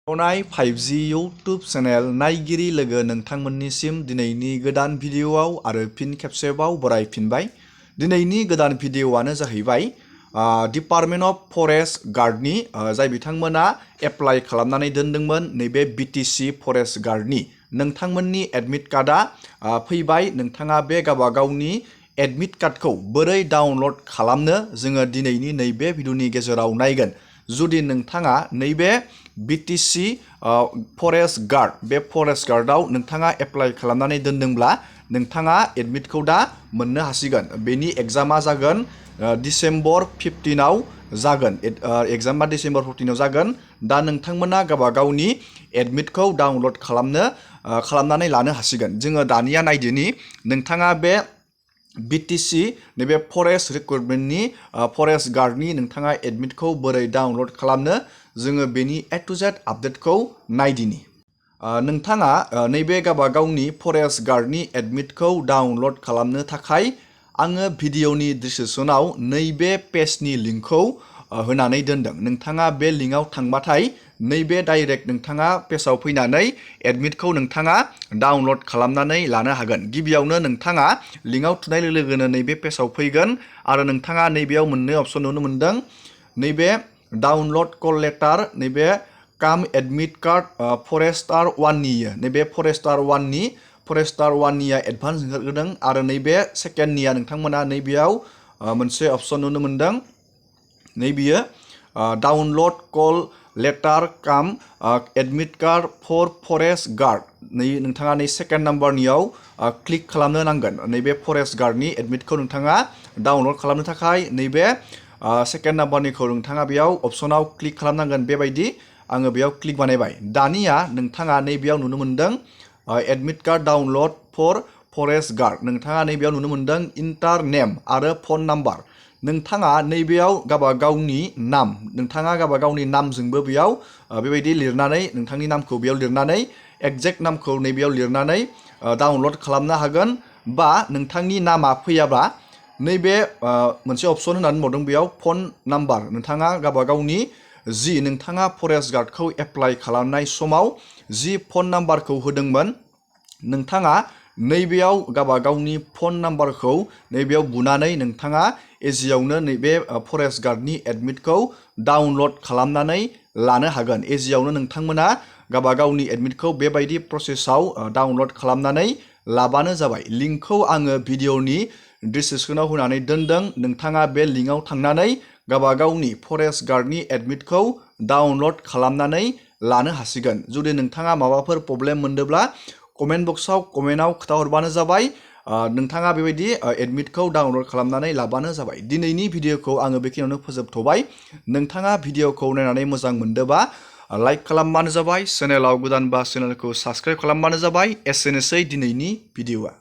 अनाय 5G YouTube channel नायगिरि लोगो नोंथांमोननिसिम दिनैनि गोदान भिडिअआव आरो फिन खेबसेबाव बरायफिनबाय। दिनैनि गोदान भिडिअआनो जाहैबाय डिपार्टमेन्ट अफ फरेस्ट गार्डनि जाय बिथांमोना एप्लाइ खालामनानै दोनदोंमोन नैबे BTC फरेस्ट गार्डनि नोंथांमोननि एडमिट कार्डआ फैबाय। नोंथाङा बे गावबागावनि एडमिट कार्डखौ बोरै डाउनलड खालामनो जोङो दिनैनि नैबे भिडिअनि गेजेराव नायगोन। जुदि नोंथाङा नैबे BTC फरेस्ट गार्ड बे फरेस्ट गार्डआव नोंथाङा एप्लाइ खालामनानै दोनदोंब्ला नोंथाङा एडमिटखौ दा मोननो हासिगोन। बेनि एग्जामा जागोन डिसेम्बर 15आव जागोन। एग्जामा डिसेम्बर 15आव जागोन। दा नोंथांमोना गावबागावनि एडमिटखौ डाउनलड खालामनानै लानो हासिगोन। जोङो दानिया नायदिनि नोंथाङा बे BTC नैबे फरेस्ट रिक्रुटमेन्टनि फरेस्ट गार्डनि नोंथाङा एडमिटखौ बोरै डाउनलड खालामनो जोङो बेनि A to Z आपडेटखौ नायदिनि। नोंथाङा नैबे गावबागावनि फरेस्ट गार्डनि एडमिटखौ डाउनलड खालामनो थाखाय आङो भिडिअनि डिसक्रिपसनाव नैबे पेजनि लिंकखौ होनानै दोनदों। नोंथाङा बे लिंकआव थांबाथाय नैबे डाइरेक्ट नोंथाङा पेजाव फैनानै एडमिटखौ नोंथाङा डाउनलड खालामनानै लानो हागोन। गिबियावनो नोंथाङा लिंकआव थुनाय लोगोनो नैबे पेजाव फैगोन आरो नोंथाङा नैबेयाव मोननै अपसन नुनो मोनदों। नैबे डाउनलड कल लेटार नैबे काम एडमिट कार्ड फरेस्टार 1नि नैबे फरेस्टार 1निया एडभान्स ओंखारगोदों आरो नैबे सेकेन्डनिया नोंथांमोना नैबेयाव मोनसे अपसन नुनो मोनदों। नैबेयो download call letter cum admit card for forest guard नोंथाङा नै सेकेन्ड नाम्बारनियाव क्लिक खालामनो नांगोन। नैबे फरेस्ट गार्डनि एडमिटखौ नोंथाङा डाउनलड खालामनो थाखाय नैबे सेकेन्ड नाम्बारनिखौ नोंथाङा बेयाव अपसनाव क्लिक खालामनांगोन। बेबायदि आङो बेयाव क्लिक बानायबाय। दानिया नोंथाङा नैबेयाव नुनो मोनदों admit card download for forest guard. नोंथाङा नैबेयाव नुनो मोनदों इन्टार नेम आरो फन नाम्बार। नोंथाङा नैबेयाव गावबागावनि नाम नोंथाङा गावबागावनि नामजोंबो बेयाव बेबायदि लिरनानै नोंथांनि नामखौ बेयाव लिरनानै एक्जेक्ट नामखौ नैबेयाव लिरनानै डाउनलड खालामनो हागोन। बा नोंथांनि नामा फैयाब्ला नैबे मोनसे अपसन होनानै बुंदों बेयाव फन नाम्बार। नोंथाङा गावबागावनि जि नोंथाङा फरेस्ट गार्डखौ एप्लाइ खालामनाय समाव जि फन नाम्बारखौ होदोंमोन नोंथाङा नैबेयाव गावबागावनि फन नाम्बारखौ नैबेयाव बुनानै नोंथाङा इजियावनो नैबे फरेस्ट गार्डनि एडमिटखौ डाउनलड खालामनानै लानो हागोन। इजियावनो नोंथांमोना गावबागावनि एडमिटखौ बेबायदि प्रसेसआव डाउनलड खालामनानै लाबानो जाबाय। लिंकखौ आङो भिडिअनि डिसक्रिपसनाव होनानै दोनदों। नोंथाङा बे लिंकआव थांनानै गावबागावनि फरेस्ट गार्डनि एडमिटखौ डाउनलड खालामनानै लानो हासिगोन। जुदि नोंथाङा माबाफोर प्रब्लेम मोनदोंब्ला कमेन्ट बक्सआव कमेन्टआव खोन्थाहरबानो जाबाय। नोंथाङा बेबायदि एडमिटखौ डाउनलड खालामनानै लाबानो जाबाय। दिनैनि भिडिअखौ आङो बेखिनियावनो फोजोबथ'बाय। नोंथाङा भिडिअखौ नायनानै मोजां मोनदोंबा लाइक खालामबानो जाबाय। चेनेलाव गोदानबा चेनेलखौ साबस्क्राइब खालामबानो जाबाय। एसेनोसै दिनैनि भिडिअआ।